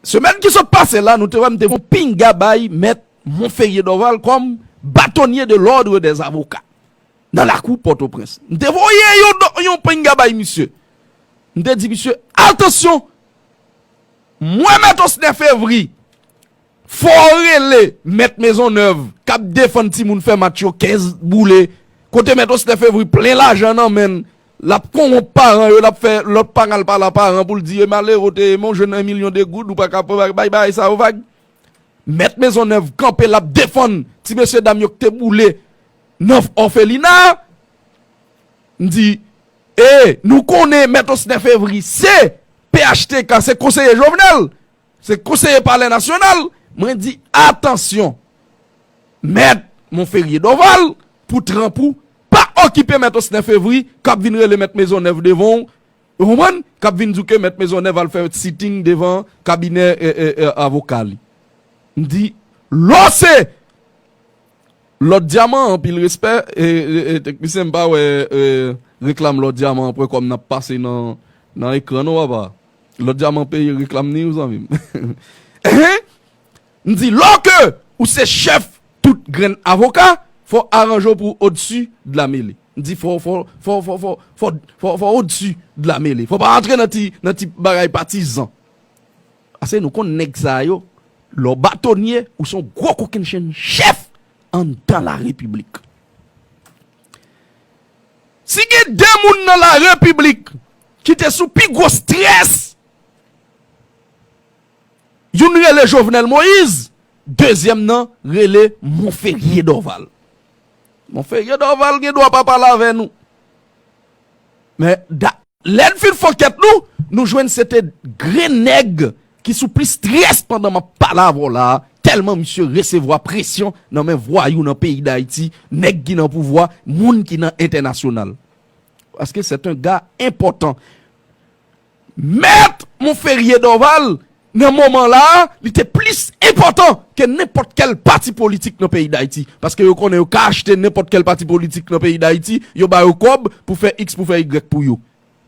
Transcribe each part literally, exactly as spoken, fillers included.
Semèn ki sot pase la, nou te wè m te voye yon pinga bay Mèt Monferrier Dorval kòm bâtonnier de l'ordre des avocats nan lakou Pòtoprens. M te voye yon, do- yon pinga bay misye. M te di misye, atansyon, mwen Mèt Osnè Fevri, fò w rele Mèt Mezonnèv k ap defann timoun fè match yo kenz boule, kote Mèt Osnè Fevri plen lajan nan men l, l ap kowonp paran yo, l ap fè lòt paran l pale a paran pou l di, e malere, w te renmen w jwenn en milyon de goud, ou pa ka bay bagay sa yo vag. Mèt Mezonnèv kanpe, l ap defann ti mesye dam yo k te boule nan òfelina. M di, e nou konnen Mèt Osnè Fevri se P H T K, se konseye Jovenel, se konseye Palè Nasyonal. Mwen di, atansyon, Mèt Monferrier Dorval, pou tranp ou, pa okipe Mèt Osnè Fevri k ap vin rele Mèt Mezonnèv devan w, ou konprann? K ap vin di w ke Mèt Mezonnèv al fè sitting devan kabinè e, e, e, avoka li. M di, lò se Lòt Dyaman, anpil respè, e, e, e, teknisyen, m pa wè, e, reklam Lòt Dyaman an pwen kòm n ap pase nan, nan ekran non, papa. Lòt Dyaman peye reklam ni wi, zanmi m. Ehe! M di, lò ke ou se chèf tout grenn avoka, fò w aranje w pou w odsi de la mele. M di, fò, fò, fò, fò, fò, fò, fò, fò w odsi de la mele. Fò w pa rantre nan ti, nan ti bagay patizan. Paske nou konn nèg sa yo, lè w batonye, ou se yon gwo kokennchenn chèf anndan la repiblik. Si gen de moun nan la repiblik ki te sou pi gwo strès, youn rele Jovenel Moïse, dezyèm nan rele Monferrier Dorval. Monferrier Dorval gen dwa pa pale avè nou. Men da, lè n fin fè ankèt nou, nou jwenn se te grenn nèg ki sou plis strès pandan m ap pale avè w la a, tèlman misye resevwa presyon nan men vwayou nan peyi Dayiti, nèg ki nan pouvwa, moun ki nan entènasyonal. Paske c'est un gars important. Mèt Monferrier Dorval, nan moman la a, li te plis enpòtan ke nenpòt kèl pati politik nan peyi Dayiti. Paske yo konnen yo ka achte nenpòt kèl pati politik nan peyi Dayiti, yo ba yo kòb pou fè iks, pou fè igrèk pou yo.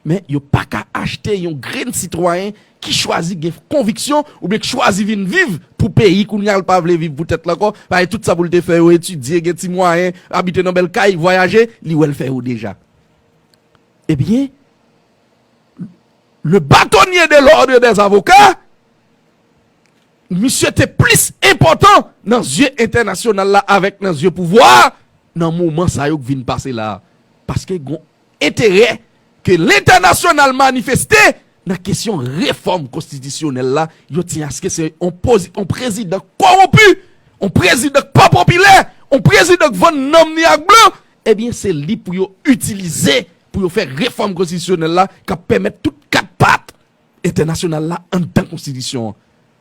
Men yo pa ka achte yon grenn sitwayen ki chwazi gen konviksyon oubyen ki chwazi vin viv pou peyi, kounye a l pa vle viv pou tèt l ankò, paske tout sa pou l te fè yo etidye, gen ti mwayen, abite nan bèl kay, vwayaje, li wè l fè yo deja. Ebyen, le bâtonnier de l'ordre des avocats, misye te plis enpòtan nan zye entènasyonal la avèk nan zye pouvwa a, nan moman sa yo k vin pase la a. Paske gon enterè ke lentènasyonal manifeste nan kesyon refòm konstitisyonèl la, yo tyen aske se yon pozi-, yon prezidan kowonpi, yon prezidan k pa popilè, yon prezidan k vann nanm ni ak blan, ebyen se li pou yo itilize pou yo fè refòm konstitisyonèl la k ap pèmèt tout kat pat entènasyonal la anndan konstitisyon an.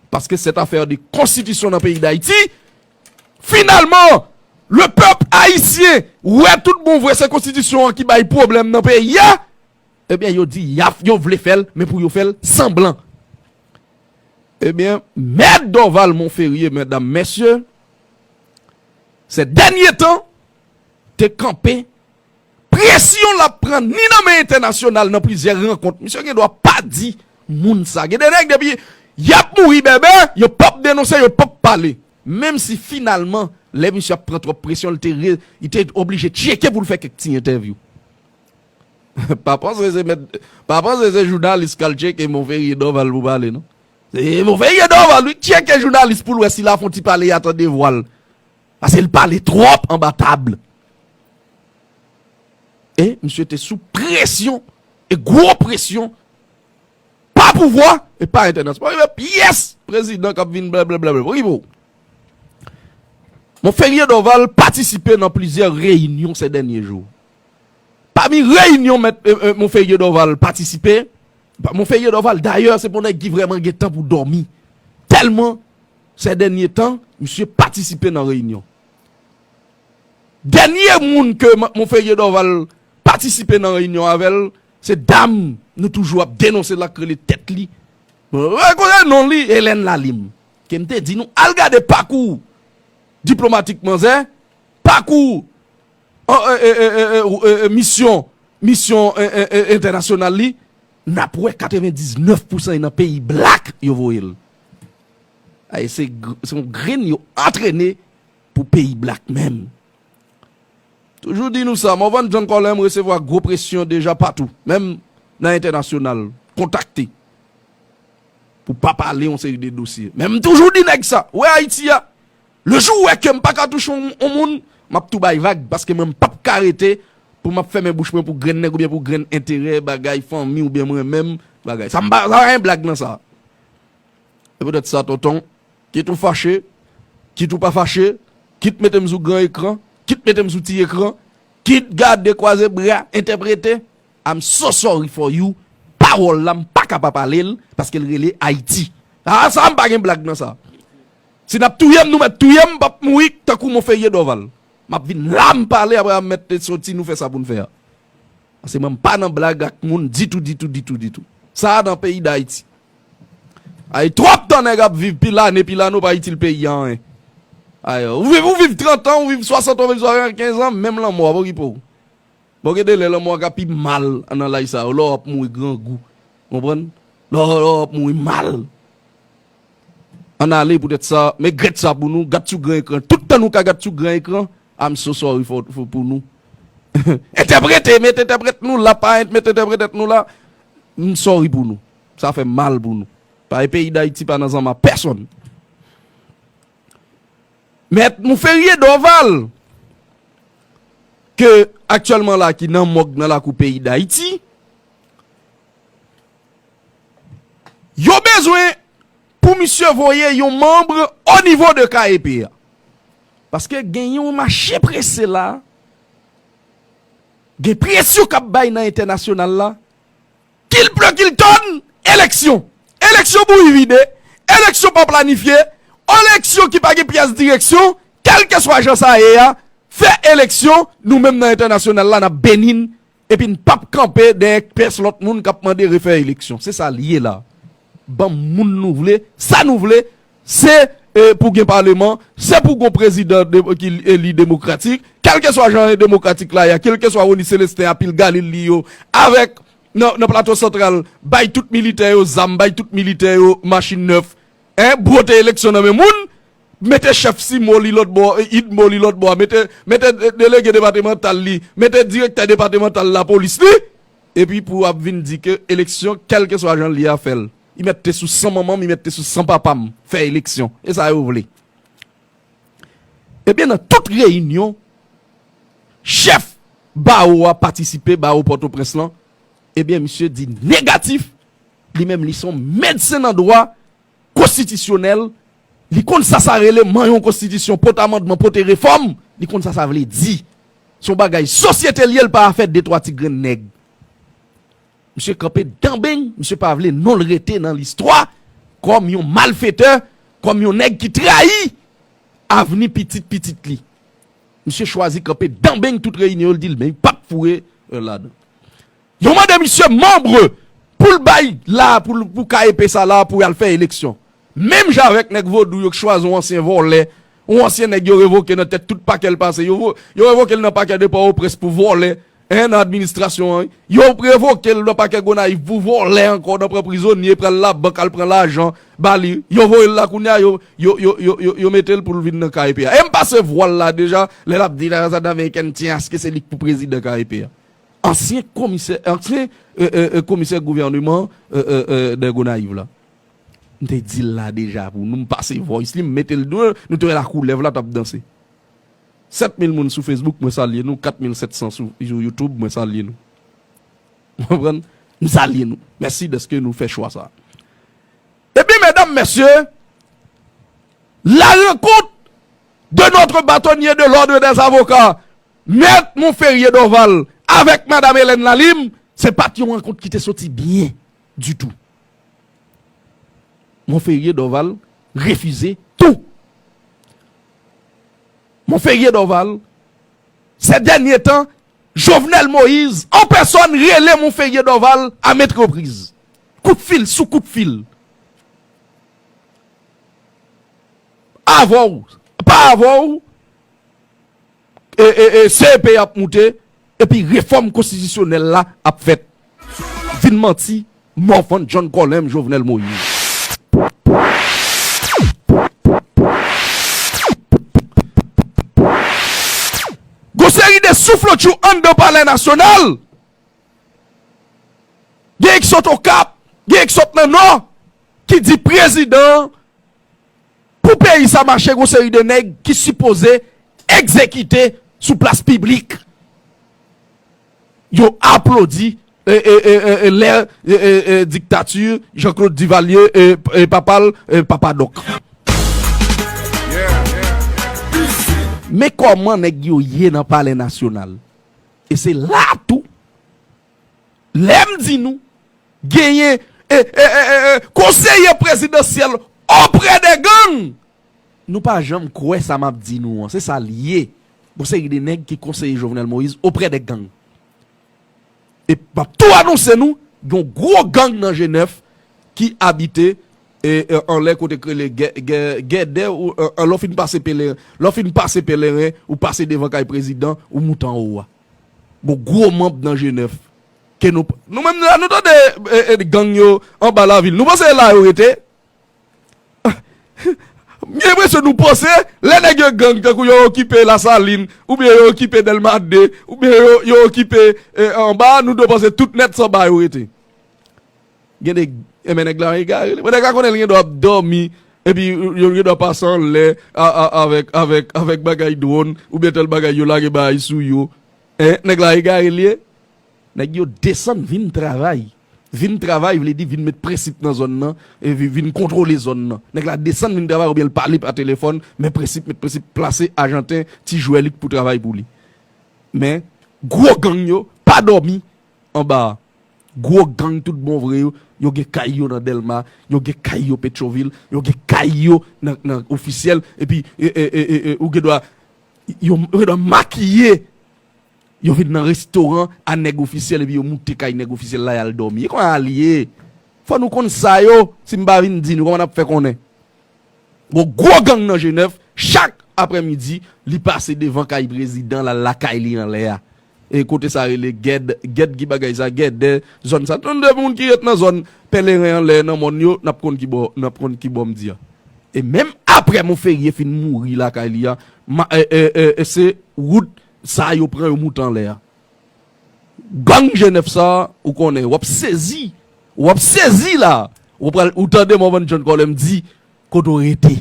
Paske cette affaire de konstitisyon nan peyi Dayiti, finalman, le pèp ayisyen wè tout bon vre se konstitisyon an ki bay pwoblèm nan peyi a, ebyen, yo di y ap, yo vle fè l, men pou yo fè l sanblan. Ebyen, Mèt Dorval Monferrier, medam, mesye, se dènye tan, te kanpe presyon l ap pran ni nan men entènasyonal nan plizyè rankont. Misye gen dwa pa di moun sa. Gen de nèg depi y ap mouri bèbè, yo p ap denonse, yo p ap pale. Menm si finalman, lè misye ap pran twòp presyon, li te, re- li te oblije tcheke pou l fè kèk ti entèvyou. Pa panse se mèt, pa panse se jounalis k al tcheke Monferrier Dorval pou pale, non. Se Monferrier Dorval, wi, k tcheke jounalis pou l wè si l ap fè yon ti pale, y a tande vwa l. Paske l pale twòp anba tab. E misye te sou presyon, e gwo presyon, pa pouvwa, e pa entènasyonal. Pa rive pyès prezidan k ap vin blablabla. Rive w. Monferrier Dorval patisipe nan plizyè reyinyon se dènye jou. Pami reyinyon mèt, e, e, Monferrier Dorval patisipe, Monferrier Dorval, dayè, se pa yon nèg ki vrèman gen tan pou dòmi. Tèlman, se dènye tan, misye patisipe nan reyinyon. Dènye moun ke M-, Monferrier Dorval patisipe nan reyinyon avè l, se dam nou toujou ap denonse la k rele tèt li. Mwen rekonèt non li, Hélène Lalim. Ke m te di nou, al gade pakou diplomatik manzè, pakou, e, e, e, e, e, e, e, misyon, misyon, e, e, e, entènasyonal li, n ap wè katrevendiznèf pousan nan peyi blak yo voye l. Ay, se, gr- se yon grenn yo antrene pou peyi black menm. Toujou di nou sa, Morvan John Colem resevwa gwo presyon deja patou, menm nan entènasyonal, kontakte pou pa pale yon seri de dosye. Men m toujou di nèg sa, wè Ayiti a, le jou ou wè ke m pa ka touche yon, yon moun, m ap tou bay vag, paske mwen m p ap ka rete pou m ap fèmen bouch mwen pou grenn nèg oubyen pou grenn enterè, bagay, fanmi oubyen mwen menm, bagay. Sa m pa, sa pa gen blag nan sa. E poutèt sa, tonton, kit ou fache, kit ou pa fache, kit mete m sou gran ekran, kit mete m sou ti ekran, kit gade kwaze bra, entèprete, I'm so sorry for you. Pawòl la, m pa ka pa pale l, paske l rele Ayiti. A, sa, m pa gen blag nan sa. Si n ap touye m, nou mèt touye m, m p ap mouri tankou Monferrier Dorval. M ap vin la, m pale, apre m mèt soti, nou fè sa pou n fè a. Paske mwen, m pa nan blag ak moun ditou, ditou, ditou, ditou. Sa a nan peyi Dayiti. Ay, twòp tan nèg ap viv, pil ane, pil ane, w pa itil peyi a anyen. Ay, ou viv, ou viv trant an, ou viv swasant an, ou viv swasannkenz an, menm lanmò a, pa okipe w. Bon, gen de lè lanmò a ka pi mal nan laj sa yo, lè w ap mouri grangou. Konprann? Lè w, lè w ap mouri mal. Ann ale poutèt sa, men gèt sa pou nou, gad sou gran ekran. Tout tan nou ka gad sou gran ekran, I'm so sorry for, for, pou nou. Entèprete, met entèprèt nou la, pa ent-, met entèprèt nou la. M sorry pou nou. Sa fè mal pou nou. Paske peyi Dayiti pa nan zanma pèsonn. Mèt Monferrier Dorval, ke aktyèlman la ki nan mòg nan lakou peyi Dayiti, yo bezwen pou misye voye yon manm o nivo de K E P a. Paske gen yon mache prese la, gen presyon k ap bay nan entènasyonal la, kil ple kil tonn, eleksyon. Eleksyon bouyi vide, eleksyon pa planifye, eleksyon ki pa gen pyès direksyon, kèlkeswa jan sa ye a, fè eleksyon, nou menm nan entènasyonal la, n ap beni n, epi n p ap kanpe dèyè pyès lòt moun k ap mande refè eleksyon. Se sa l ye la. Ban m moun nou vle, sa nou vle, se, e, pou gen paleman, se pou gon prezidan de, ki eli demokratik, kèlkeswa jan demokratik la ye a, kèlkeswa Rony Célestin a pil galil li yo, avèk nan, nan Plato Santral, bay tout militè yo zam, bay tout militè yo machin nèf, en, bwote eleksyon nan men moun, mete chèf CIMO li lòt bò, e, IDMO li lòt bò, mete, mete de-, delege depatmantal li, mete direktè depatmantal lapolis li, epi pou ap vin di ke eleksyon, kèlkeswa jan l ye a, fè l. Li mèt te sou san manman m, li mèt te sou san papa m, fè eleksyon. E sa yo vle. Ebyen, nan tout reyinyon, chèf bawo a patisipe, bawo Pòtoprens lan, ebyen, misye di negatif, li menm, li se yon medsen nan dwa konstitisyonèl, li konn sa sa rele manyen yon konstitisyon, pote amandman, pote refòm, li konn sa sa vle di. Se yon bagay sosyete l ye, l pa afè de twa ti grenn nèg. Misye kanpe danbeng, misye pa vle non l rete nan listwa kòm yon malfetè, kòm yon nèg ki trayi avni pitit pitit li. Misye chwazi kanpe danbeng tout reyinyon, l di l men li p ap foure, e, ladan. Yo mande misye manm pou l bay la, pou l, pou K E P sa la, pou y al fè eleksyon. Menm jan avèk nèg vodou yo k chwazi yon ansyen vòlè, yon ansyen nèg yo revoke nan tèt tout pakè l pase. Yo vo-, yo revoke l nan pakè de Pòtoprens pou vòlè, en, nan administrasyon an. Yo revoke l nan pakè Gonayiv pou vòlè ankò, nan pran prizonye, pral labank, al pran lajan ba li. Yo voye l la kounye a, yo, yo, yo, yo, yo, yo mete l pou l vin nan K E P a. E m pase vwal la deja, lè l ap di la, sa nan men kenn tyen aske se li k pou prezidan K E P a. Ansyen komisè, ansyen, e, e, e, komisè gouvèneman, e, e, e, de Gonayiv la. M te di l la deja pou nou, m pase voice li, m mete l dwe, nou te wè la koulèv la t ap danse. Sèt mil moun sou Facebook, mwen salye nou, kat mil sèt san sou, sou YouTube, mwen salye nou. Ou konprann? M salye nou. Mèsi dèske nou fè chwa sa. Epi, medam, mesye, la rencontre de notre bâtonnier de l'ordre des avocats, Mèt Monferrier Dorval, avèk Madam Hélène Lalime, se pa t yon rankont ki te soti byen ditou. Monferrier Dorval refize tou. Monferrier Dorval, se dènye tan, Jovenel Moïse, an pèsòn, rele Monferrier Dorval a met repriz. Kout fil sou kout fil. Avè w, pa avè w, e, e, e, C E P ap moute, epi refòm konstitisyonèl la ap fèt. Vin manti, Morvan John Colem, Jovenel Moïse. Souf lòt jou anndan Palè Nasyonal, gen ki sot Okap, gen ki sot nan Nò, ki di prezidan, pou peyi sa mache, gon seri de nèg ki sipoze egzekite sou plas piblik. Yo aplodi, e, e, e, e, e, lè, e, e, e, diktati Jean-Claude Duvalier, e, e, papa l, e, Papa Dòk. Men kòman nèg yo ye nan Palè Nasyonal. E se la tou, lè m di nou, genyen, e, e, e, e, e, konseye prezidansyèl oprè de gang. Nou pa janm kwè sa m ap di nou an. Se sa l ye. Gon seri de nèg ki konseye Jovenel Moïse oprè de gang. E m ap tou anonse nou, gen yon gwo gang nan Jenèf ki abite, e, e, anlè kote k rele Gè-, Gè-, Gèdè, ou, e, e, lè w fin pase Pelerin, lè w fin pase Pelerin, ou pase devan kay prezidan, ou moute anwo a. Gon gwo manb nan Jenèf. Ke nou, nou menm la, nou tande, e, e, gang yo anba lavil. Nou panse se la yo rete? M gen enpresyon nou panse, lè nèg yo gang, tankou yo okipe Lasalin, oubyen yo okipe Dèlma de, oubyen yo, yo okipe, e, anba, nou dwe panse tout nèt se anba yo rete. Gen de, enben nèg la egare li. Mwen nèg la konnen li gen dwa ap dòmi, epi yo gen dwa pase anlè, a, a, avèk, avèk, avèk bagay dwòn, oubyen tèl bagay yo lage bagay sou yo. En, nèg la egare li ye. Nèg yo desann vin travay. Vin travay vle di vin met prensip nan zòn nan, e vi-, vin kontwole zòn nan. Nèg la desann vin travay oubyen l pale pa telefòn, men prensip, met prensip, plase Ajanten, ti jwè li k pou travay pou li. Men, gwo gang yo pa dòmi anba a. Gwo gang tout bon vre yo, yo gen kay yo nan Dèlma, yo gen kay yo Petyonvil, yo gen kay yo nan, nan Ofisyèl, epi, e, e, e, e, e, ou gen dwa, yo, yo gen dwa makiye, yo vin nan restoran a nèg Ofisyèl, epi yo moute kay nèg Ofisyèl la, y al dòmi. E kòman l ye? Fò nou konn sa yo, si m pa vin di nou, kòman n ap fè konnen? Bon, gwo gang nan Jenèf, chak aprèmidi, li pase devan kay prezidan, l al lakay li anlè a. E kote sa rele Gèd, Gèd ki bagay sa, Gèdè, zòn sa. Tande moun ki ret nan zòn Pèleren anlè, nan mòn yo, n ap konn ki bò, n ap konn ki bò m di a. E menm aprè Monferrier fin mouri lakay li a, ma-, e, e, e, e se wout sa yo pran, yo moute anlè a. Gang Jenèf sa, ou konnen, w ap sezi. W ap sezi la. Ou pral, ou tande Morvan John Colem di, kote w rete.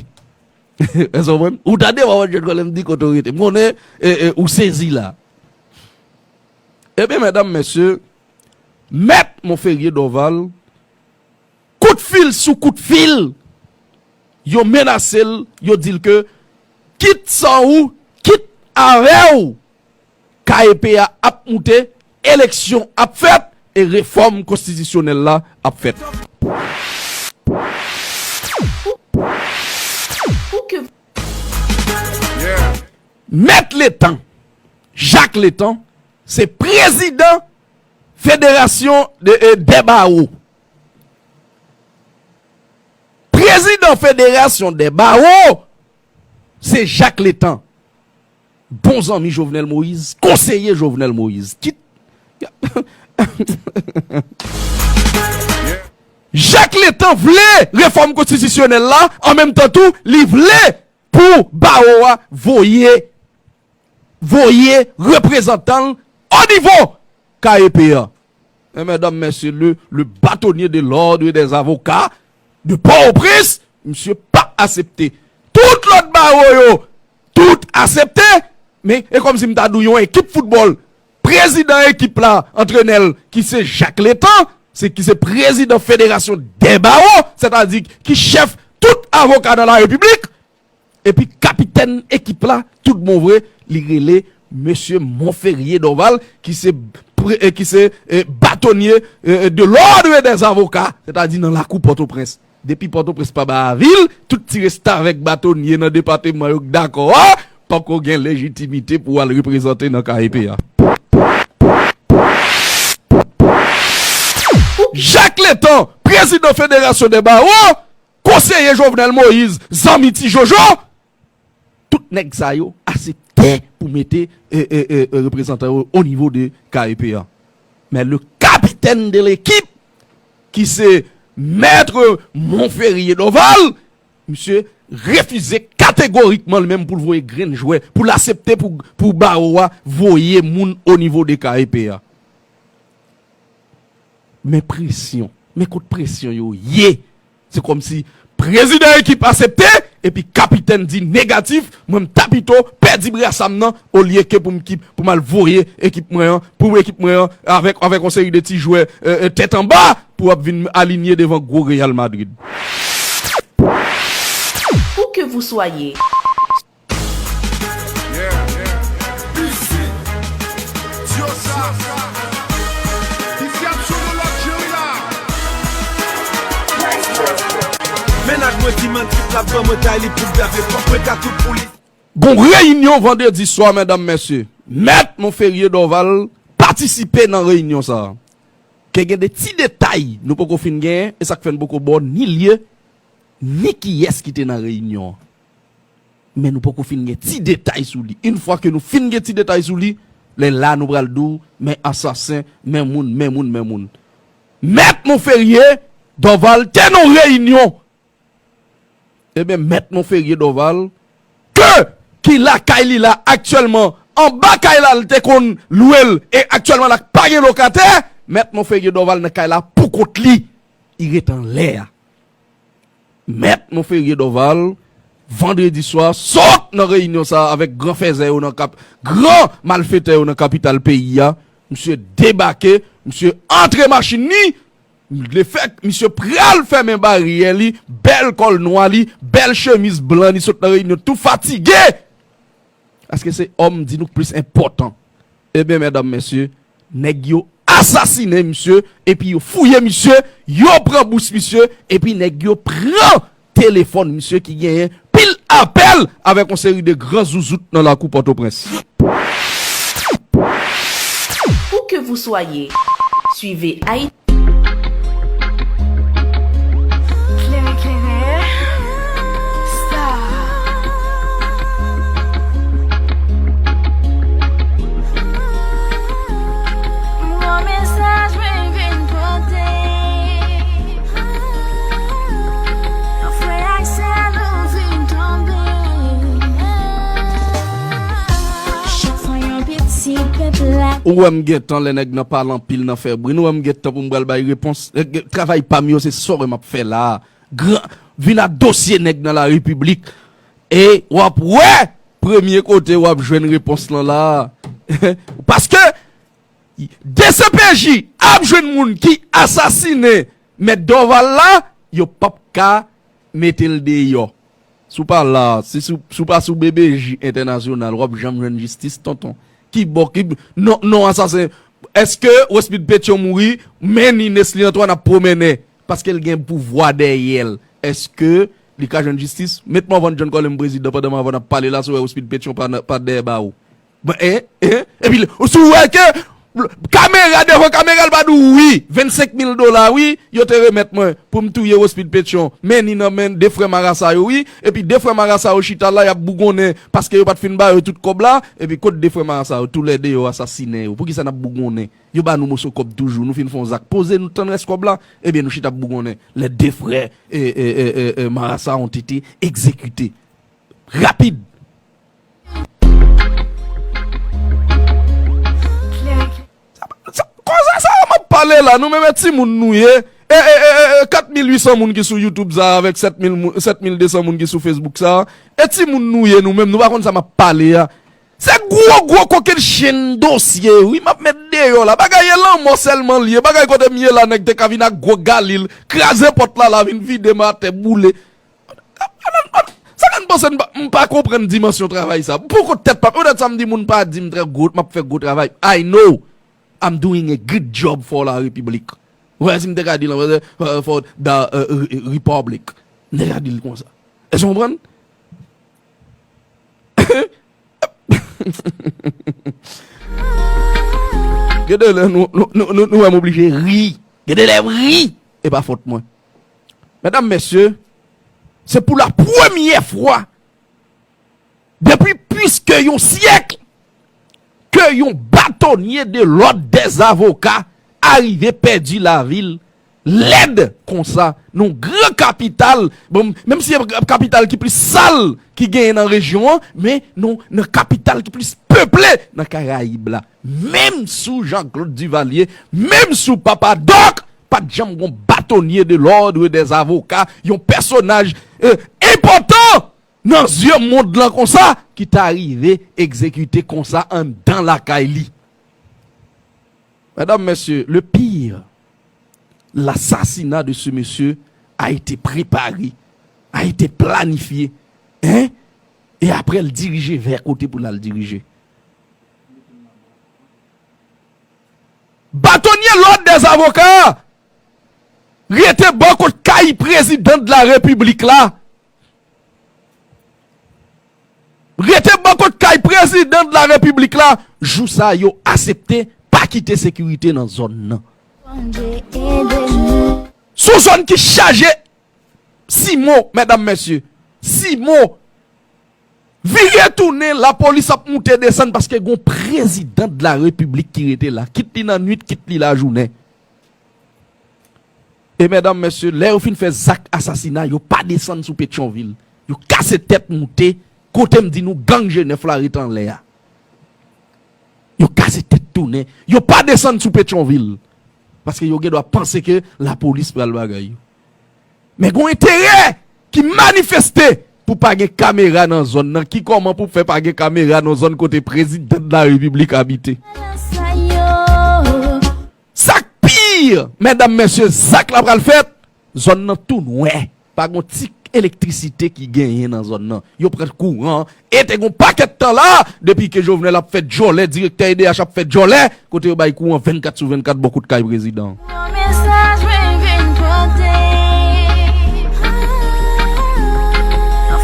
Èske w konprann? Ou tande Morvan John Colem di, kote w rete. M konnen, e, e, ou sezi la. Ebyen, medam, mesye, Mèt Monferrier Dorval, kout fil sou kout fil, yo menase l, yo di l ke kit san ou, kit avè w, K E P a ap moute, eleksyon ap fèt e refòm konstitisyonèl la ap fèt. Mèt Letan, Jak Letan, se prezidan Federasyon de, e, dè Bawo. Prezidan Federasyon dè Bawo, se Jak Letan. Bon zanmi Jovenel Moïse, konseye Jovenel Moïse. Kit Jak Letan vle refòm konstitisyonèl la, an menm tan tou, li vle pou bawo a voye, voye reprezantan l o nivo K E P a. Men, medam, mesye, le, le bâtonnier de l'ordre des avocats de Port-au-Prince, misye p ap aksepte. Tout lòt bawo yo, tout aksepte, men e kòmsi m ta di w yon ekip foutbòl, prezidan ekip la, antrenè l, ki se Jak Letan, se, ki se prezidan Federasyon dè Bawo, sètadi ki chèf tout avoka nan la repiblik, epi kapitèn ekip la, tout bon vre, li rele mesye Monferrier Dorval, ki se pre-, e, ki se, e, bâtonnier, e, e, de l'ordre des avocats, sètadi nan lakou Pòtoprens. Depi Pòtoprens pa ba avil, tout ti restavèk bâtonnier nan depatman yo k dakò a, poko gen lejitimite pou al reprezante nan K E P a. Jak Letan, prezidan Federasyon dè Bawo, konseye Jovenel Moïse, zanmi Ti Jojo, tout nèg sa yo aksepte pou mete, e, e, e, e, reprezantan yo o nivo de K E P a. Men le capitaine de l'équipe, ki se Mèt Monferrier Dorval, misye refize K kategorikman li menm pou l voye grenn jwè, pou l aksepte pou, pou bawo a voye moun o nivo de K E P a. Men presyon. Men kot presyon yo ye. Se kòmsi prezidan ekip aksepte, epi kapitèn di negatif, mwen m ta pito pèdi brasa m nan, olye ke pou m ki, pou m al voye ekip mwen an, pou ekip mwen an, avèk, avèk yon seri de ti jwè, euh, euh, tèt anba, pou ap vin alinye devan gwo Real Madrid. Où que vous soyez. Yeah, yeah. Ici, Diosa. Ici, Absol Luxury la. Mennaj mwen di man trip la ban mwen tay li pou gave kòb mwen ka tout pou li. Gon reyinyon vandredi swa, medam, mesye. Mèt Monferrier Dorval patisipe nan reyinyon sa a. Ke gen de ti detay nou poko fin genyen, e sa k fè n poko ba w ni lye, ni kiyès ki te nan reyinyon an. Men nou poko fin gen ti detay sou li. Yon fwa ke nou fin gen ti detay sou li, lè la nou pral di w, men asasen, men moun, men moun, men moun. Mèt Monferrier Dorval te nan reyinyon. Ebyen, Mèt Monferrier Dorval, ke, ki lakay li la aktyèlman, anba kay la l te konn lwe l, e aktyèlman la pa gen lokatè, Mèt Monferrier Dorval nan kay la pou kont li. Li ret anlè a. Mèt Monferrier Dorval, vandredi swa, sot nan reyinyon sa a avèk gran fèzè yo nan kap, gran malfetè yo nan kapital peyi a. Misye debake, misye antre machin li. Lefèt, misye pral fèmen baryè li, bèl kòl nwa li, bèl chemiz blan li, sot nan reyinyon tou fatige. Paske se òm di nou k plis enpòtan. Ebyen, medam, mesye, nèg yo asasinen misye, epi yo fouye misye, yo pran bous misye, epi nèg yo pran telefòn misye ki genyen pil apèl avèk yon seri de gran zouzout nan lakou Pòtoprens. Où que vous soyez, suivez Haïti. Klere, klere, Star. M gon mesaj mwen vin pote. Frè ak sè nou vin tonbe. Chak fwa yon piti pèp la. Ou wè m gentan lè nèg nan pale anpil nan fè bri. Nou wè m gentan pou m pral bay repons. Eh, travay pa m yo se sa w wè m ap fè la. Gran, vin ak dosye nèg nan la repiblik. E w ap wè premye kote w ap jwenn repons lan la. Paske D C P J ap jwenn moun ki asasinen Mèt Dorval la, yo p ap ka mete l deyò. Si w pa la, si, si, si w pa sou B B J entènasyonal, w ap janm jwenn jistis, tonton. Ki bò, ki, non, non, asasen. Èske Westmude Pétion mouri, men ni Nesly Antoine ap pwomennen? Paske l gen pouvwa dèyè l. Èske li ka jwenn jistis? Met Morvan John Colem prezidan pandan Morvan ap pale la, si w wè Westmude Pétion pa nan, pa dèyè bawo. Bon, en, en, epi, si w wè ke kamera, devan kamera, l pa di w wi, vennsenk mil dola, wi, yo te remèt mwen pou m touye Westmude Pétion. Men ni nan men de frè marasa yo, wi. Epi de frè marasa yo chita la, y ap bougonnen, paske yo pa t fin ba yo tout kòb la. Epi kot de frè marasa yo, toulède yo asasinen yo? Poukisa n ap bougonnen? Yo ba nou moso kòb toujou, nou fin fè yon zak. Poze nou tann rès kòb la, ebyen nou chita ap bougonnen. Les deux frères, e, e, e, e, e, marasa ont été exécutés. Rapid. Sa, sa, koze sa a m ap pale la, nou menm e timoun nou ye. E, e, e, e, e, kat mil uit san moun ki sou YouTube sa a, avèk sèt mil mou-, sèt mil de san moun ki sou Facebook sa a. E timoun nou ye nou menm, nou pa konn sa m ap pale a. Se gwo, gwo kokenn chenn dosye, wi, m ap met deyò la. Bagay e lanmò sèlman l ye. Bagay kote m ye la, nèg te ka vin ak gwo galil, kraze pòt la, la vin vide m atè, boule. Sa fè m panse m pa, m pa konprann dimansyon travay sa. Pou kont tèt pa m, poutèt sa m di moun pa di m trè gwo, m ap fè gwo travay. I know I'm doing a good job for la République. Wè, si m te ka di l an fransè, euh, for the, euh, re-, republic. M te ka di l konsa. Èske w konprann? Gen de lè nou, nou, nou, nou, nou wè m oblije ri. Gen de lè m ri. E pa fòt mwen. Medam, mesye, se pou la premyè fwa depi plis ke yon syèk ke yon batonye de lòd dè zavoka arive pèdi lavi l lèd konsa, nan yon gran kapital, bon, menm si se kapital ki plis sal ki genyen nan rejyon an, men nan, nan kapital ki plis peple nan Karayib la. Menm sou Jean-Claude Duvalier, menm sou Papa Doc, pa t janm gon batonye de l'ordre des avocats, yon pèsonaj, euh, enpòtan nan zye mond lan konsa, ki ta rive egzekite konsa anndan lakay li. Mesdames, messieurs, le pire, l'assassinat de ce monsieur a été préparé, a été planifié, hein? E apre, l dirije vè kote pou l al dirije. Batonye l'ordre des avocats rete bò kot kay prezidan de la repiblik la. Rete bò kot kay prezidan de la repiblik la. Jou sa yo aksepte pa kite sekirite nan zòn nan. Sou zòn ki chaje simo, medam, mesye, simo. Vire tounen, lapolis ap moute desann paske gon prezidan de la repiblik ki rete la, kit li nan nwit, kit li lajounen. E medam, mesye, lè yo fin fè zak asasina, yo pa desann sou Petyonvil. Yo kase tèt moute, kote m di nou gang G nèf la ret anlè a. Yo kase tèt tounen. Yo pa desann sou Petyonvil. Paske yo gendwa panse ke lapolis pral bagay yo. Men gon enterè ki manifeste pou pa gen kamera nan zòn nan. Ki kòman pou fè pa gen kamera nan zòn kote prezidan de la repiblik abite? Sa k pi, medam, mesye, zak la pral fèt, zòn nan tou nwè. Pa gon ti elektrisite ki genyen nan zòn nan. Yo pran kouran an, e te gon pakèt tan la, depi ke Jovenel ap fè djòlè, direktè E D H ap fè djòlè, kote yo bay kouran vennkat sou vennkat bò kout kay prezidan an. Yon mesaj mwen vin pote.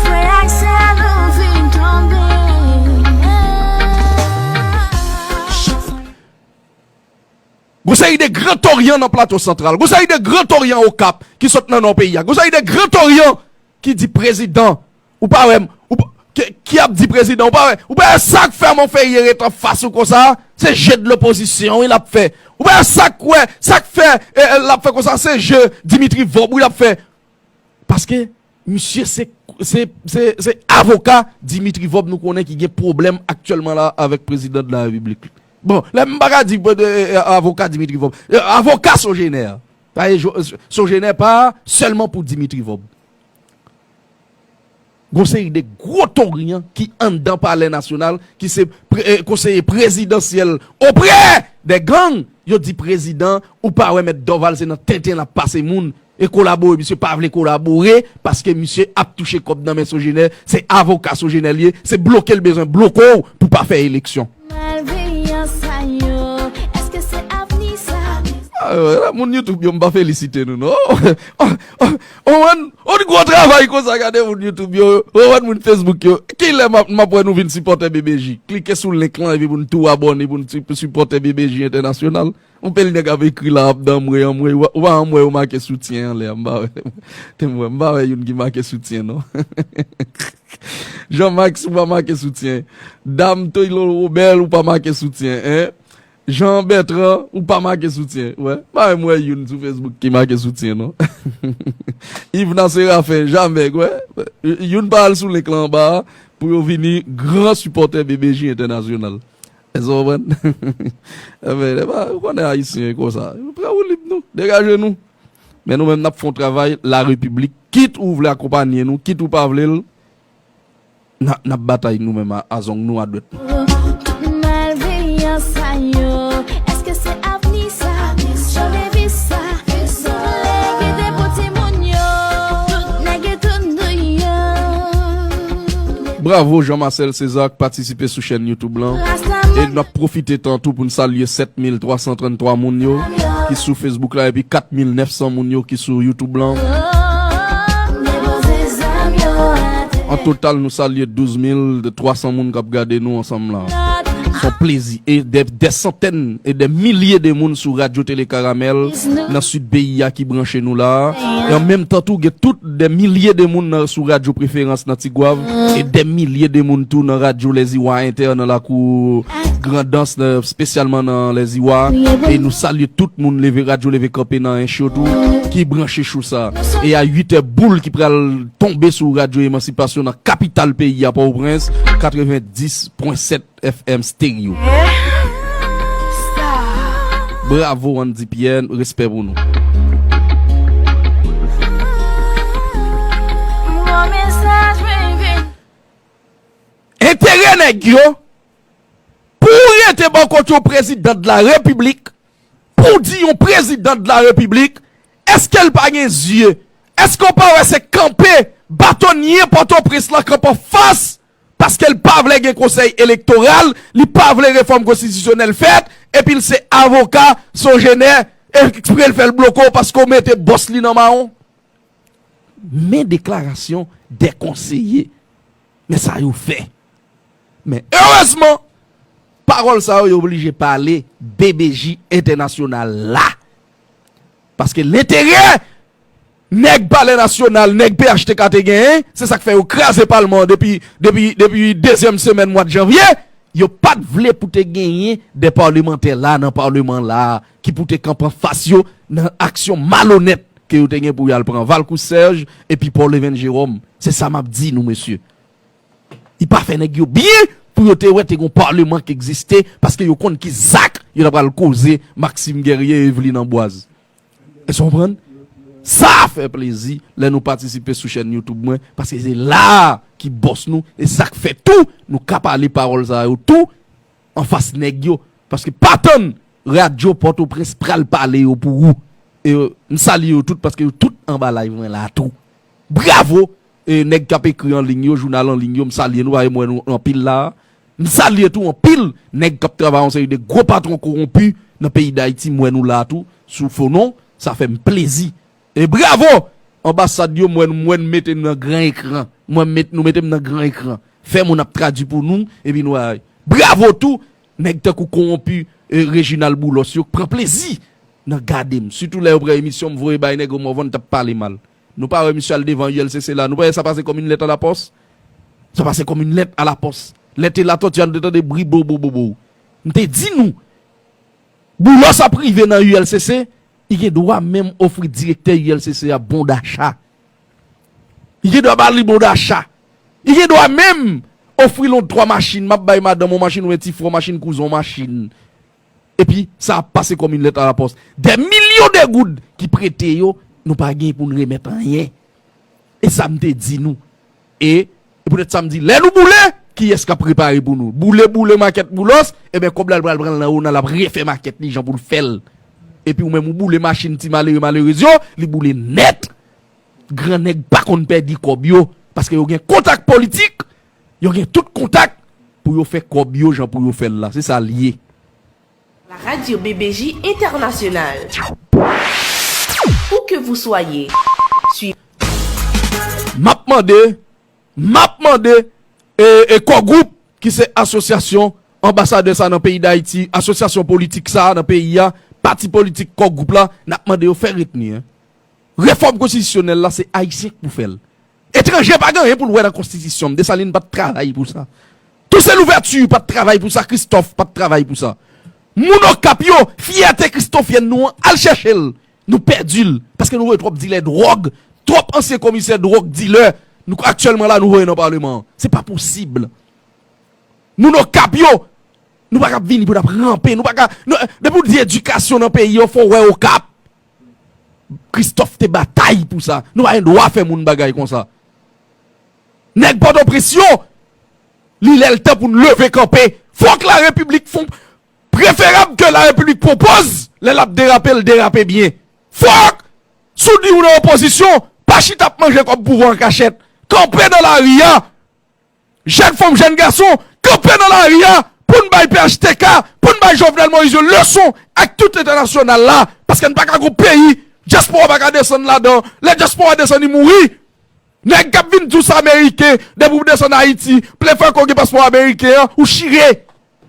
Frè ak sè nou vin tonbe. Gon seri de Gran Toryan nan Plato Santral. Gon seri de Gran Toryan Okap ki sot nan nò peyi a. Gon seri de Gran Toryan ki di prezidan, ou pa wè, ou pa, ki, ki ap di prezidan, ou pa wè, ou pa wè sa k fè Monferrier ret anfas ou konsa, se je de lopozisyon wi l ap fè. Ou pa wè sa k wè, sa k fè, eh, eh, l ap fè konsa, se je Dimitri Vorbe wi l ap fè. Paske misye se, se, se, se avoka Dimitri Vorbe nou konnen ki gen pwoblèm aktyèlman la avèk prezidan de la repiblik. Bon, lè m pa ka di, eh, eh, avoka Dimitri Vorbe, eh, avoka Sogener. Sa e jo-, Sogener pa sèlman pou Dimitri Vorbe. Gon seri de gwo toryan ki anndan Palè Nasyonal, ki se pre-, eh, konseye prezidansyèl oprè dè gang, yo di prezidan, ou pa wè mèt Dorval se nan tenten l ap pase moun, e kolabore, misye pa vle kolabore, paske misye ap touche kòb nan men Sogener, se avoka Sogener li ye, se bloke l bezwen bloke w pou pa fè eleksyon. Malveyan sa yo, èske se avni sa? Ah, moun YouTube yo, m pa felisite nou, non. On, on, on gwo travay konsa, gade moun YouTube yo, on moun Facebook yo. Kilè m ap, m ap wè nou vin sipòtè B B J? Klike sou link lan epi pou n tou abòne, pou n ti-, sipòtè B B J Entènasyonal. On pil nèg ap ekri la, ap di anmwe, anmwe, ou pa, ou pa anmwe, ou make soutyen anlè a, m pa wè. Te m wè, m pa wè youn ki make soutyen, non. Jean Max, ou pa make soutyen. Dam Toylo Robert, ou pa make soutyen, en. Jean Bertrand, ou pa make soutyen, wè. M pa menm wè youn sou Facebook ki make soutyen, non. Yvna Séraphin, jamè, wè. Youn pa al sou link lan anba a pou yo vini gran sipòtè B B J Entènasyonal. Èske w konprann? Enben, lè pa, ou konnen Ayisyen konsa. Pran woulib nou, degaje nou. Men nou menm, n ap fè yon travay larepiblik. Kit ou vle akonpanye nou, kit ou pa vle l, n a, n ap batay nou menm a, a zong nou, a dwèt nou. Tout malveyan sa yo, èske se avni sa? Jan de vi sa? Souley kite pou timoun yo. Tout nèg e tout nou yo. Bravo Jean Marcel César k patisipe sou chèn YouTube lan. E n ap pwofite tan tou pou n salye sèt mil twa san tranntwa moun yo ki sou Facebook la epi kat mil nèf san moun yo ki sou YouTube lan. An total, nou salye douz mil twa san moun k ap gade nou ansanm la. Se yon plezi. E dè, dè santèn e dè milye de moun sou Radyo Tele Karamèl nan sid peyi a ki branche nou la. E an menm tan tou, gen tout dè milye de moun nan, sou Radyo Preferans nan Tigwav. E dè milye de moun tou nan Radyo Lèziwa Entè nan lakou Grandans, nan, espesyalman nan Lèziwa. E nou salye tout moun leve, radyo leve kanpe nan Ench yo tou, ki branche chou sa. E a uit è boul ki pral tonbe sou Radyo Emansipasyon nan kapital peyi a, Pòtoprens, katrevenndis pwen sèt F M Stereo. Bravo Andy Pierre, respè pou nou. Enterè nèg yo, pou w rete bò kote yon prezidan de la repiblik, pou w di yon prezidan de la repiblik, èske l pa gen zye? Èske w pa wè se kanpe batonye Pòtoprens lan kanpe anfas, paske l pa vle gen konsèy elektoral, li pa vle refòm konstitisyonèl fèt, epi l se avoka Sogener, ekspre l fè l bloke w paske w mete bòs li nan mawon? Men deklarasyon de konseye. Men sa yo fè. Men erezman, pawòl sa yo, yo oblije pale B B J entènasyonal la. Paske lenterè nèg Palè Nasyonal, nèg P H T K te genyen, se sa k fè yo kraze palman an depi, depi, depi dezyèm semèn mwa janvye. Yo pa t vle pou te genyen de palmantè la nan palman la ki pou te kanpe anfas yo nan aksyon malonèt ke yo te gen pou y al pran Valcourt Serge epi Paul Evens Jérôme. Se sa m ap di nou, mesye. Li pa fè nèg yo byen pou yo te wè te gon palman ki egziste, paske yo konn ki zak yo ta pral koze Maxime Guerrier e Eveline Amboise. Èske w konprann? Sa fè plezi lè nou patisipe sou chèn YouTube mwen, paske se la ki bòs nou, e sa k fè tou nou ka pale pawòl sa yo tou anfas nèg yo. Paske pa tann radyo Pòtoprens pral pale yo pou ou. E, m salye yo tout paske yo tout anba live mwen la tou. Bravo! E nèg k ap ekri an liy yo, jounal an liy yo, m salye nou, paske m wè nou anpil la. M salye tou anpil nèg k ap travay yon seri de gwo patwon kowonpi nan peyi Dayiti, m wè nou la tou, sou fo non, sa fè m plezi. E bravo! Anbasad yo, m wè nou, m wè nou mete m nan gran ekran. M wè met, nou mete m nan gran ekran. Fè moun ap tradui pou nou, epi nou ay. Bravo tou, nèg tankou kowonpi, e, Reginald Boulos yo, k pran plezi nan gade m. Sitou lè yo pran emisyon, m voye bay nèg yo, Morvan t ap pale mal. Nou pa wè misye al devan U L C C la. Nou pa wè sa pase kòm une lettre à la poste? Sa pase kòm une lettre à la poste. Lè te Latortue a, nou te tande bri bo bo bo bo. M te di nou, Boulos ap rive nan U L C C, li gen dwa menm ofri direktè U L C C a bon dacha. Li gen dwa ba li bon dacha. Li gen dwa menm ofri l yon twa machin, m ap bay madanm yon machin, oubyen ti frè w machin, kouzen w machin. Epi, sa ap pase kòm une lettre à la poste. Des millions de goud ki prete yo, nou pa gen pou n remèt anyen. E sa m te di nou. E, e poutèt sa m di, lè nou boule, kiyès k ap repare pou nou? Boule, boule makèt Boulos, ebyen kòb la l pral pran l nan Ronald, l ap refè makèt li jan pou l fè l. Epi ou menm ou boule machin ti malere, malerez yo, li boule nèt. Gran nèg pa konn pèdi kòb yo, paske yo gen kontak politik, yo gen tout kontak pou yo fè kòb yo jan pou yo fè l la. Se sa l ye. La radio B B J International. Où que vous soyez, suivez. M ap mande, m ap mande, e, e Core Group, ki se asosyasyon anbasadè sa nan peyi Dayiti, asosyasyon politik sa nan peyi a, pati politik Core Group la, n ap mande yo fè retni, en. Refòm konstitisyonèl la, se Ayisyen k pou fè l. Etranje pa gen anyen pou l wè nan konstitisyon. Desalin pa t travay pou sa. Toussaint Louverture pa t travay pou sa. Christophe pa t travay pou sa. Moun Okap yo, fyète kristofyèn nou an, al chèche l. Nou pèdi l. Paske nou voye twòp dilè dwòg, twòp ansyen komisè dwòg, dilè. Nou, aktyèlman la, nou voye nan palman an. Se pa posib. Moun Okap yo, nou pa ka vini pou n ap ranpe. Nou pa ka, nou, depi w di edikasyon nan peyi an, fò w wè Okap. Christophe te batay pou sa. Nou pa gen dwa fè moun bagay konsa. Nèg Pòtoprens yo, li lè l tan pou n leve kanpe. Fòk la repiblik fon, preferab ke la repiblik pwopoz, lè l ap derape, l derape byen. Fòk, si w di w nan opozisyon, pa chita ap manje kòb pouvwa an kachèt. Kanpe nan lari a. Jèn fanm, jèn gason, kanpe nan lari a pou n bay P H T K, pou n bay Jovenel Moïse yo leson ak tout entènasyonal la, paske n pa ka gon peyi, dyaspora pa ka desann ladan, lè dyaspora desann li mouri. Nèg k ap vin di w se ameriken, depi w desann Ayiti, plen fè ke w gen paspò ameriken an, ou chire.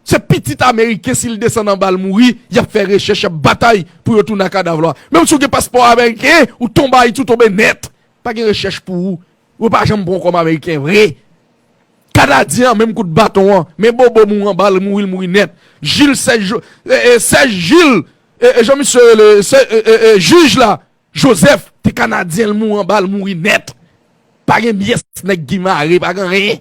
Se pitit ameriken, si l desann anba l mouri, y ap fè rechèch, y ap batay pou yo tounen ak kadav la. Menm si w gen paspò ameriken, ou tonbe Ayiti, ou tonbe nèt. Pa gen rechèch pou ou. Ou pa janm pran w kòm ameriken vre. Kanadyen an, menm kout baton an, men Bobo mouri anba l, mouri, l mouri nèt. Jil, Sèj, Jo- e, e, Sèj Jil, e, e, jan misye rele, Se- e, e, e, jij la, Joseph, te Kanadyen, l mouri anba l, mouri nèt. Pa gen pyès nèg ki mare, pa gen anyen.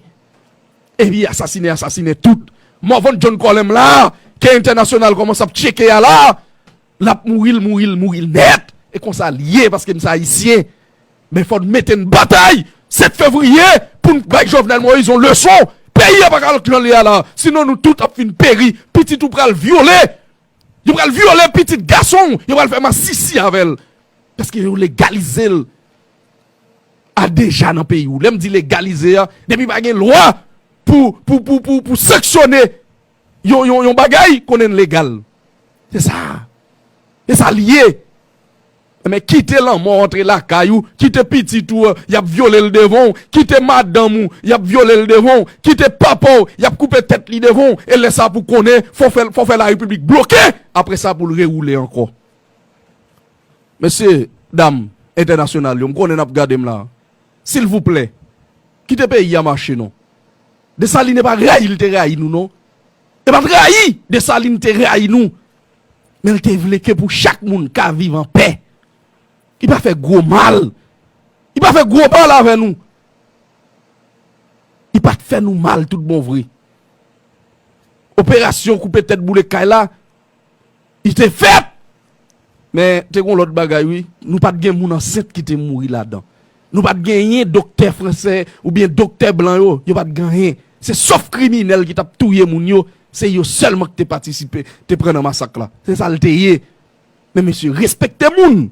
Epi asasinen, asasinen tout. Morvan John Colem la, ke entènasyonal kòmanse ap tcheke a la, l ap mouri, l mouri, l mouri nèt. E konsa l ye, paske m se Ayisyen. Men fò n mete n batay sèt fevriye pou n bay Jovenel Moïse yon leson. Peyi a pa ka lòt jan l ye a la. Sinon nou tout ap fin peri. Pitit ou pral vyole. Yo pral vyole pitit gason w. Yo pral fè masisi avè l. Paske yo legalize l a deja nan peyi w. Lè m di legalize a, depi pa gen lwa pou, pou, pou, pou, pou sanksyone yon, yon, yon bagay, konnen l legal. Se sa. Se sa l ye. Men kite lanmò antre lakay ou, kite pitit ou, y ap vyole l devan w, kite madanm ou, y ap vyole l devan w, kite papa w, y ap koupe tèt li devan w, e lè sa pou konnen, fò fè, fò fè larepiblik bloke, apre sa pou l rewoule ankò. Mesye, dam, entènasyonal yo, m konnen n ap gade m la. Silvouplè, kite peyi a mache non. Desalin e pa rayi l te rayi nou non. E pa t rayi, Desalin te rayi nou. Men l te vle ke pou chak moun ka viv an pè. Li pa fè gwo mal. Li pa fè gwo mal avè nou. Li pa t fè nou mal tout bon vre. Operasyon koupe tèt boule kay la, li te fèt. Men te gon lòt bagay wi. Nou pa t gen moun ansent ki te mouri ladan. Nou pa t genyen doktè fransè oubyen doktè blan yo, yo pa t gen anyen. Se sòf kriminèl ki t ap touye moun yo, se yo sèlman ki te patisipe, te pran nan masak la. Se sa l te ye. Men mesye, respekte moun.